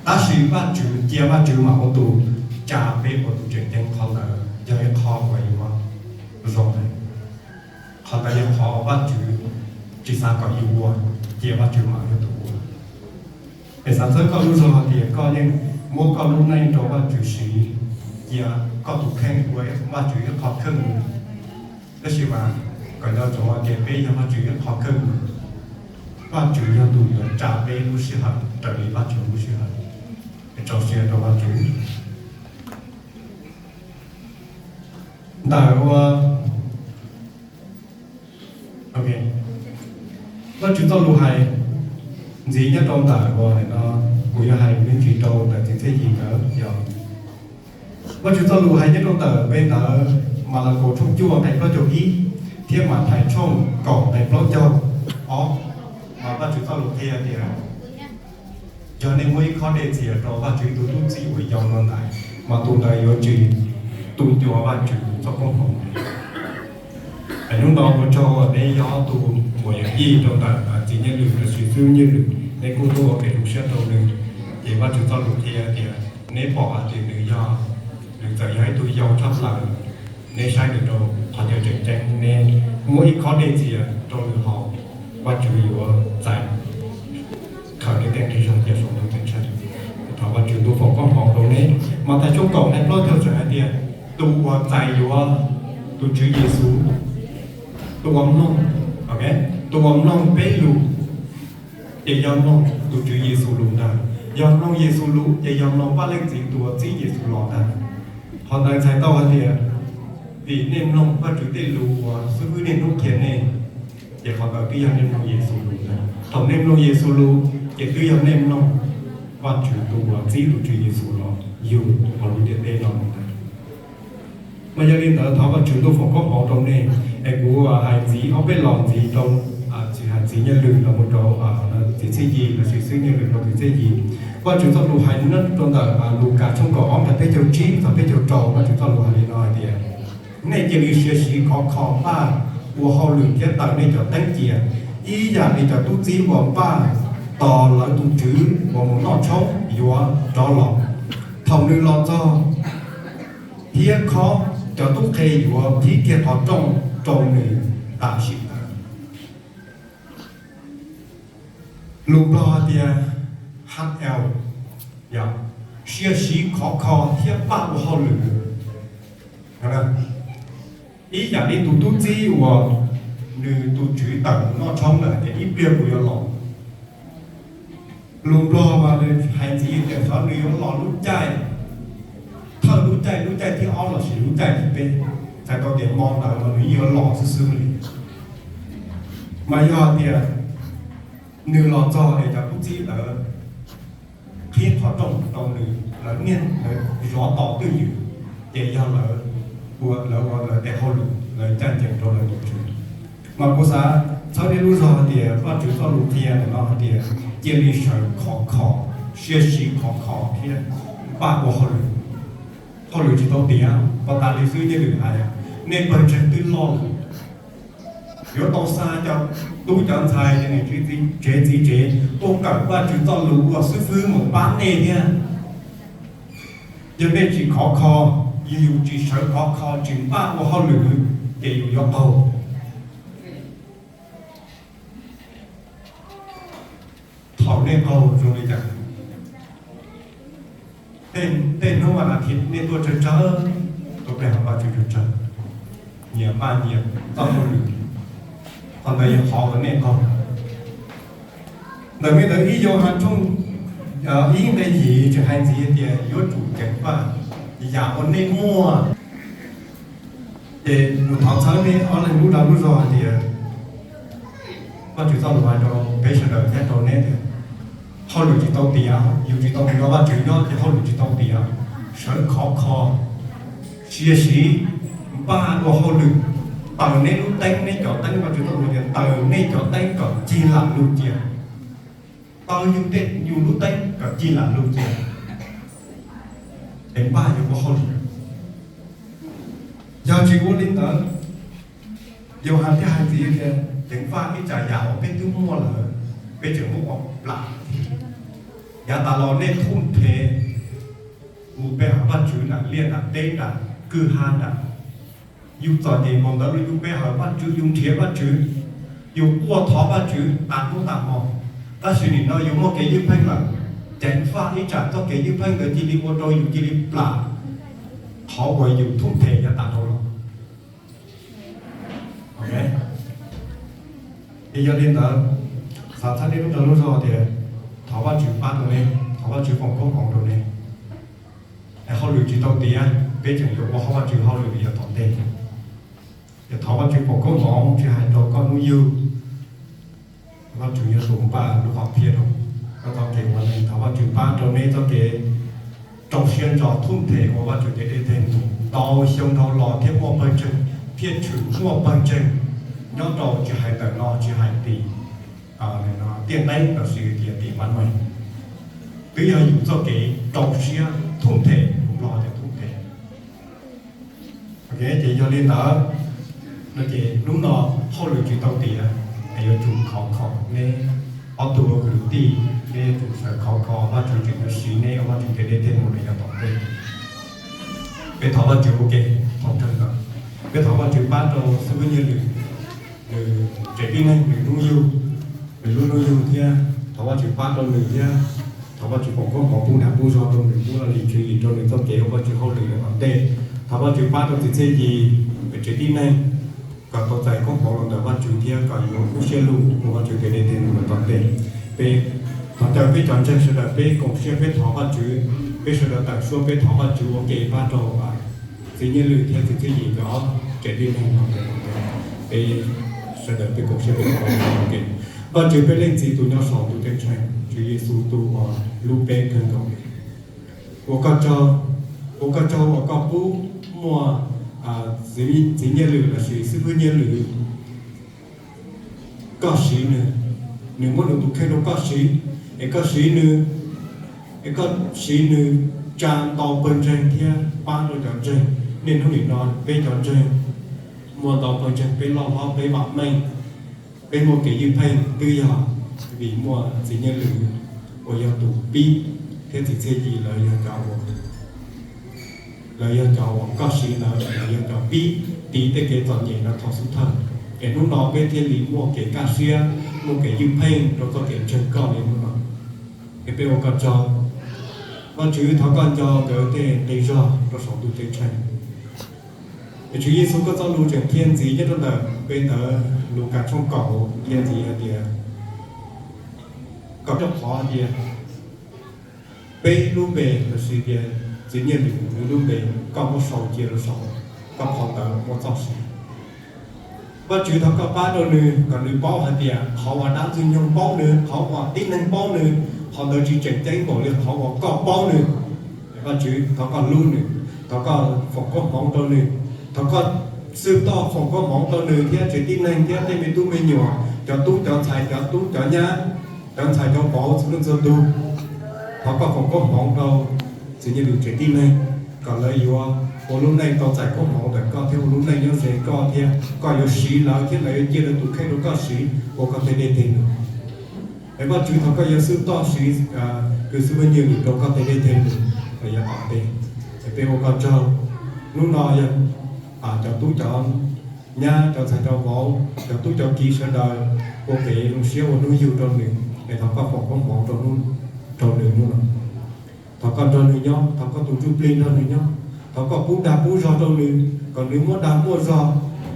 Tab sis Vajtswv cia Vajtswv mam ua tus tsa peb ua tus tseem ceeb, qhov ntawd yog ib qho uas yuav zoo heev. Qhov ntawd yog qhov Vajtswv tsis xav kom yus ua, cia Vajtswv mam yog tus ua. Es xav txhawb koj lub zog hais tias koj yeej muab koj lub neej rau Vajtswv siv, cia koj tus kheej ua Vajtswv ib qho khawj mws. Tab sis mas kom nco ntsoov hais tias peb yog Vajtswv ib qho khawj mws, Vajtswv yog tus yuav tsa peb lub sij hawm raws li Vajtswv lub sij hawm. Rau siab rau Vajtswv. Ntawm ua, Vajtswv txoj lus hais ntxiv nyob rau ntawm ua no, kuv yuav hais me ntsis rau ntawm txiv txhiaj yim ntawd yog Vajtswv txoj lus hais nyob rau ntawm npe ntawd Malakaus tshooj cuaj nqe plaub caug ib thiab Mathais tshooj kaum nqe plaub caug ob, mas Vajtswv txoj lus qhia tias yog nej muab ib khob dej txias rau Vajtswv ib tug tub txib uas yau no ntag, mas tus ntawd yuav tsis tu ncua Vajtswv txoj koob hmoov. Es hnub no ua tsaug uas neb yog ob tug uas yog yij rau ntawm txiv Nyiaj Lwm lossis xib hwb Nyiaj Lwm, neb kuj tuaj ua kev zoo siab rau nws. Ces Vajtswv txoj lus qhia tias neb pom hais tias nws yog, nws txawm yog ib tug yau tshaj plaws, neb saib nws rau qhov chaw tseem ceeb, neb muab ib khob dej txias rau nws haus, Vajtswv yuav txais Thaum nej tej nqi zog cia saum ntuj ceeb tsheej, thov Vajtswv ntuj foom koob hmoov rau nej. Mathais tshooj kaum nqe plaub caug tseem hais tias, tus uas txais yuav tus Tswv Yexus, tus uas mloog, tus uas mloog peb lus, ces yog mloog tus Tswv Yexus lus ntag. Yog mloog Yexus lus ces yog mloog Vaj Leej Txiv tus uas txib Yexus los ntag. Qhov ntawd txhais tau hais tias, vim nej mloog Vajtswv tej lus uas xib hwb niaj hnub qhia nej, ces qhov ntawd twb yog nej mloog Yexus lus ntag. Thaum nej mloog Yexus lus ces twb yog nej mloog Vajtswv tus uas txib tus Tswv Yexus los yug hauv lub ntiaj teb no ntag. Mas yog li ntawd thov Vajtswv ntuj foom koob hmoov rau nej. Es kuv hais ntxiv ob peb los ntxiv rau, tsis hais ntxiv Nyiaj Lwm los mus rau txiv Txhiaj Yis, los sis xwb Nyiaj Lwm rau txiv Txhiaj Yis. Vajtswv txoj lus hais nyob rau ntawm Lukas tshooj kaum ob nqe peb caug tsib txog peb caug rau, Vajtswv txoj lus hais li no hais tias, nej cia li sia siv khov kho npaj ua hauj lwm thiab taws nej cov teeb cia, ib yam li cov tub txib uas npaj tos lawv tus tswv uas mus noj tshoob yuav rov los. Thaum nws los txog thiab khob, cov tub qhe yuav qhib kiag qhov rooj rau nws tam sim ntawd. Lus Nplog tias, hal el, sia siv khov kho thiab npaj ua hauj lwm, ib yam li tus tub txib uas nws tus tswv tawm mus noj tshoob lawm tias ib pliag kuv yuav los. Lus Nplog mas nws hais ntxiv tias xyov nws yuav los lub caij, thawj lub caij, lub caij thib ob lossis lub caij thib peb, txhais tau tias hmo ntawd los nws yeej yuav los xwb xwb li. Mas yog tias nws los txog es cov tub txib ntawd qhib qhov rooj rau nws, lawv niaj hnub zov tos twj ywm, ces yog lawv ua lawv ua lawv tes hauj lwm, lawv ncaj ncees rau lawv tus tswv. Mas kuv xav txhawb nej lub zog hais tias Vajtswv txoj lus qhia ntawm no hais tias cia li sawv khov kho, sia siv khov kho thiab npaj ua hauj lwm. Hauj lwm tsis tau tiav, pov tas li xwb Nyiaj Lwm hais, nej pawg ntseeg twb loj lawm, yuav tau xa cov tub cov ntxhais, cov niam tsev txiv tsev tuaj kawm Vajtswv txoj lus ua xib fwb mus pab nej thiab. Yog nej tsis khov kho, yus yus tsis sawv khov kho tsis npaj ua hauj lwm, ces yus yuav qaug. Thaum nej qaug zoo li cas? Tej hnub vas nas thiv nej tuaj tsawg tsawg, tuaj pe hawm Vajtswv tsawg tsawg, nyias npaj nyias txoj hauj lwm, qhov ntawd yog qhov uas nej qaug. Ntawm me ntawd ib Yauhas tshooj ib nqe yim tseem hais ntxiv tias yuav tsum ceev faj yam uas nej muaj. Ces kuv thov txhawb nej ob leeg lub dag lub zog hais tias Vajtswv txoj lus hais rau peb sawv daws thiab rau neb tias hauj lwm tsis tau tiav, yus tsis tau mus nrog Vajtswv nyob ces hauj lwm tsis tau tiav. Sawv khov kho, sia siv npaj ua hauj lwm, taws neb lub teeb, neb cov teeb, Vajtswv txoj lus tias taws nej cov teeb kom cig lam lug cia. Taws yus tej yus lub teeb kom cig lam lug cia, es npaj yus ua hauj lwm. Yog tsis ua li ntawd, Yauhas thiaj hais ntxiv tias ceev faj ib tsam yam uas peb twb muaj lawm, peb tseem muab ua plam thiab. Yav tas los nej thum thev mus pe hawm Vajtswv nram liaj nram teb nram kwj ha nram, yus txom nyem npaum ntawd los yus pe hawm Vajtswv, yus nrhiav Vajtswv, yus quaj thov Vajtswv tas hnub tas hmo. Tab sis nim no yus muaj kev ywj pheej lawm, ceev faj ib tsam txoj kev ywj pheej ntawd cia li ua rau yus cia li plam qhov uas yus thum thev yav tas dhau los. Es yog li ntawd, xav txhawb nej lub dag lub zog tias thov Vajtswv pab rau nej, thov Vajtswv foom koob hmoov rau nej. Es hauj lwm tsis tau tiav, peb tseem yuav ua hauj Vajtswv hauj lwm li yav tom ntej. Es thov Vajtswv foom koob hmoov tsis hais rau koj hnub yug, Vajtswv yog tus npaj lub hom phiaj rau koj txoj kev ua neeg. Thov Vajtswv pab rau neb txoj kev rau siab ntso thum thev ua Vajtswv tej dej tej num ntau xyoo dhau los thiab muaj pawg ntseeg, thiaj tshwm muaj pawg ntseeg nyob rau tsis hais ntawm no tsis hais tim tiaj nqeeb los sis tias tim Npab Nuj. Twb yog yus txoj kev rau siab thum thev, Nplog tias thum thev. Ces yog li ntawd no ces hnub no hauj lwm tsis tau tiav, es yuav tsum khov kho neb ob tug kwv tij, neb yuav tsum sawv khov kho Vajtswv tseem yuav siv neb ua Vajtswv tej dej tej num rau yav tom ntej. Peb thov Vajtswv ua ke thaum kawg no, peb thov Vajtswv pab rau xib hwb Nyiaj Lwm, nws tsev tib neeg, nws hnub yug, nws lub hnub yug thiab Thov Vajtswv pab rau nws thiab thov Vajtswv foom koob hmoov pub dag pub zog rau nws, pub laj lim tswv yim rau nws txoj kev ua Vajtswv hauj lwm yav tom ntej. Thov Vajtswv pab rau txiv txhiaj yim, tsev tib neeg, kom tau txais koob hmoov los ntawm Vajtswv thiab kom yuav lub siab lug ua Vajtswv tes dej tes num yav tom ntej. Peb thov caw peb cov ntseeg sawv daws peb koom siab peb thov Vajtswv, peb sawv daws tawm suab peb thov Vajtswv ua ke pab rau txiv Nyiaj Lwm thiab txiv txhiaj yim nkawd ob tsev tib neeg no. Peb sawv daws peb koom siab peb thov ua ke. Vajtswv peb Leej Txiv tus nyob saum ntuj ceeb tsheej, Tswv Yexus tus uas hlub peb kawg nkaus li, ua koj tsaug, ua koj tsaug uas koj pub muaj txiv Nyiaj Lwm lossis xib hwb Nyiaj Lwm, koj siv nws, nws muab nws tus kheej rau koj siv, es koj siv nws, es koj siv nws tsa ntau pawg ntseeg thiab pab rau cov ntseeg. Niaj hnub nim no peb cov ntseeg muaj ntau pawg ntseeg, peb loj hlob, peb vam meej, peb muaj kev ywj pheej twb yog vim muaj txiv Nyiaj Lwm uas yog tus pib thiab txiv txhiaj yim lawv yog cov uas lawv yog cov uas koj siv lawv, lawv yog cov pib tiv tej kev txom nyem no thaum xub thawj, es hnub no peb thiaj li muaj kev kaj siab, muaj kev ywj pheej rau txoj kev ntseeg koj li hnub no. Es peb ua koj tsaug, Vajtswv thov koj nco nkawd tej nqi zog rau saum ntuj ceeb tsheej. Es Tswv Yexus koj txoj lus tseem qhia ntxiv nyob rau ntawm peb ntawd Lukas tshooj kaum qhia ntxiv hais tias, kaum rau qhov hais tias peb lub npe lossis tias txiv Nyiaj Lwm nws lub npe koj muab sau cia rau saum koj phau ntawv muaj txoj sia. Vajtswv thov koj pab rau nws kom nws paub hais tias qhov uas dab ntxwg nyoog paub nws, qhov uas tib neeg paub nws, qhov ntawd tsis tseem ceeb npaum li qhov uas koj paub nws. Vajtswv thov koj hlub nws, thov koj foom koob hmoov rau nws, thov koj xwb toj foom koob hmoov rau nws thiab tsev tib neeg thiab tej me tub me nyuam, cov tub cov ntxhais, cov tub cov nyab, cov ntxhais cov vauv txhua leej txhua tus. Thov koj foom koob hmoov rau txiv Nyiaj Lwm tsev tib neeg kom lawv yuav ua lub neej tau txais koob hmoov ntawm koj thiab ua lub neej nyob ze koj thiab koj yuav siv lawv thiab lawv yuav cia lawv tus kheej rau koj siv ua koj tej dej tej num. Es Vajtswv thov koj yuav xwb toj siv kws xwb me Nyiaj Lwm rau koj tej dej tej num los yav tom ntej. Es peb ua koj tsaug, hnub no yog cov tub cov nyab, cov ntxhais cov vauv, cov tub cov kiv sawv daws ua kev zoo siab ua hnub yug rau nws, es thov koj foom koob hmoov rau nws hnub no. Thov koj nrog nws nyob, thov koj tus ntsuj plig nrog nws nyob, thov koj pub dag pub zog rau nws kom nws muaj dag muaj zog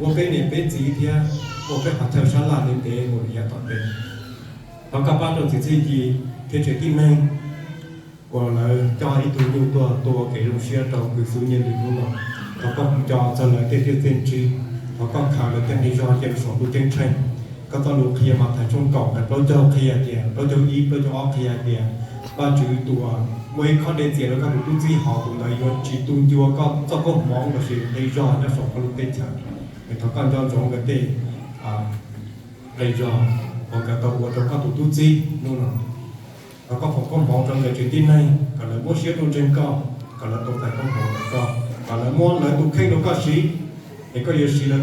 ua peb niam peb txiv thiab ua peb qhov chaw sab laj ntev ntev mus rau yav tom ntej. Thov koj pab rau txiv txhiaj yim thiab tsev tib neeg uas lawv coj ib tug nyuj tuaj tua kev zoo siab rau kws xwb Nyiaj Lwm hnub no. Thov koj nco txog lawv tej txiaj txiaj ntsig, thov koj khaws lawv tej nqi zog cia rau saum ntuj ceeb tsheej. Koj txoj lus qhia Mathais tshooj kaum nqe plaub caug qhia tias, plaub caug ib plaub caug ob qhia tias, Vajtswv tus uas muaj ib khob dej txias rau koj tus tub txib haus, tus ntawd yuav tsis tu ncua koj txoj koob hmoov lossis nqi zog nyob saum koj lub teb chaws. Es thov koj nco ntsoov nkawd tej nqi zog uas nkawd tau ua rau koj tus tub txib hnub no. Thov koj foom koob hmoov rau nkawd tsev tib neeg kom lawv muab siab rau ntseeg koj, kom lawv tau txais koob hmoov ntawm koj, kom lawv muab lawv tus kheej rau koj siv. Es koj yuav siv lawv,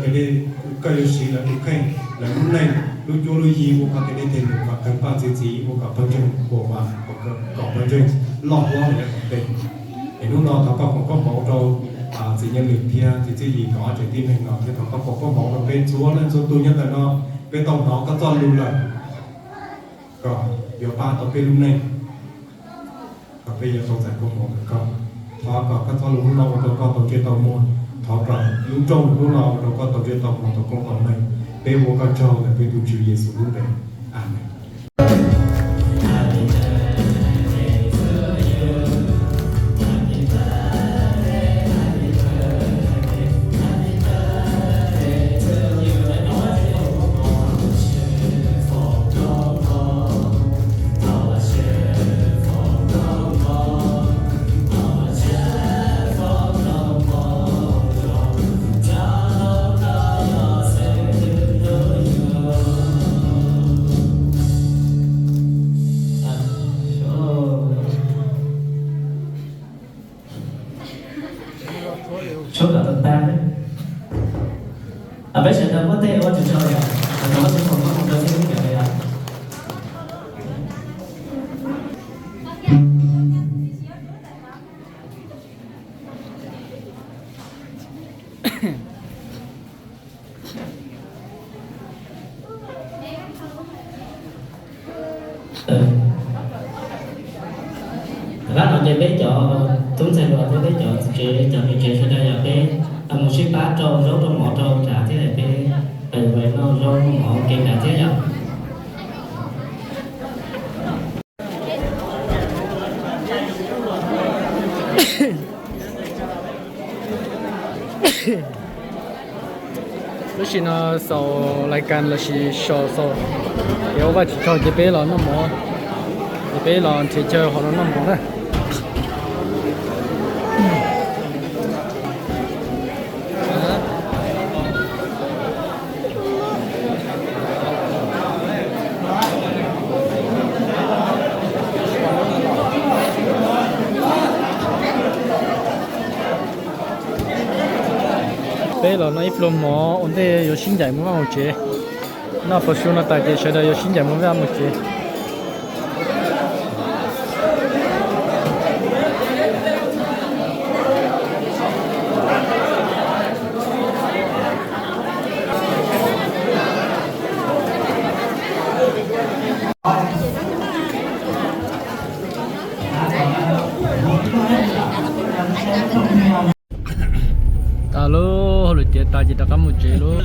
koj yuav siv lawv tus kheej, lawv lub neej, lub cuab lub yig ua koj tej dej tej num kom tawg paj ntxi txiv, ua kom pawg ntseeg puas vam, kom pawg ntseeg loj hlob yav tom ntej. Es hnub no thov koj foom koob hmoov rau txiv Nyiaj Lwm thiab txiv txhiaj yim nkawd ob tsev tib neeg no thiab thov koj foom koob hmoov rau peb txhua leej txhua tus nyob ntawm no. Peb tau hnov koj txoj lus lawm kom yuav pab tau peb lub neej, kom peb yuav tau txais koob hmoov ntawm koj. Thov kom koj txoj lus hnub no ua rau koj tau ntsej tau muag, thov kom lub rooj hnub no ua rau koj tau ntsej tau muag tau koob tau meej. Peb ua koj tsaug ntawm peb tus Tswv Yexus lub npe. Amees. Suab kom tau tag. Peb sawv daws muab tej ua tsaug tsaug yom, kom Vajtswv foom koob hmoov rau txhua tus yom. Tab no ces peb cov tub ntxhais hluas thiab peb cov txiv tsev cov niam tsev sawv daws yog peb mus sib pab rau zaub rau mov rau nrad thiab peb noj zaub noj mov ua ke nrad thiab yom. Lub sij no xaus lais kas los sis xaus xaus, ces ua Vajtswv tsaug ces peb los noj mov, ces peb los nrhiav chaw hov los noj mov na. Peb los noj ib pluag mov ua ntej yuav sib ncaim mus vaj mus tsev. Noj pov su no tas ces sawv daws yuav sib ncaim mus vaj mus tsev. Tas lub hauj lwm tiav tas ces rov qab mus tsev lub.